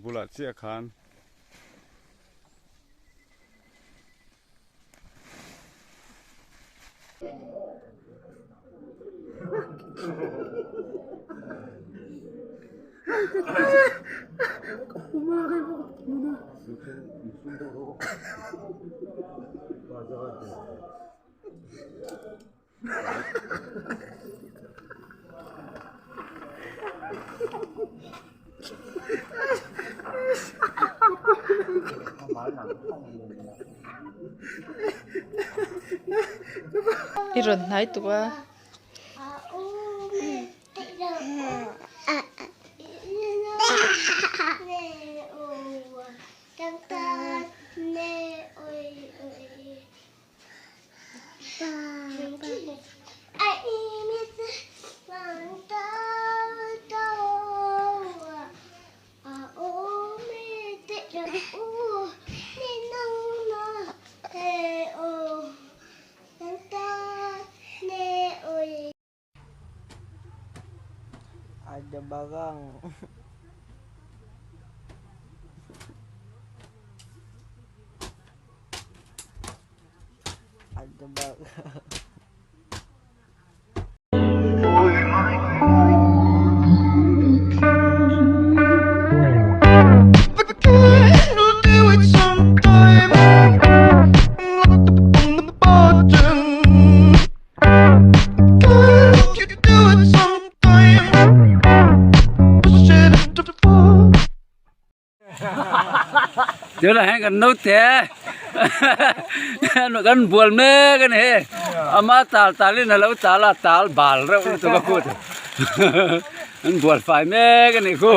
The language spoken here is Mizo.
bulah chiah khan. I rawn hnai tuk a. Ada barang. Ada barang. Tunah hian kan naute kan bual mek a ni hei ama tal tal in alo tal a tal bal reuh lutuk a kut an bual fai mek a nih khu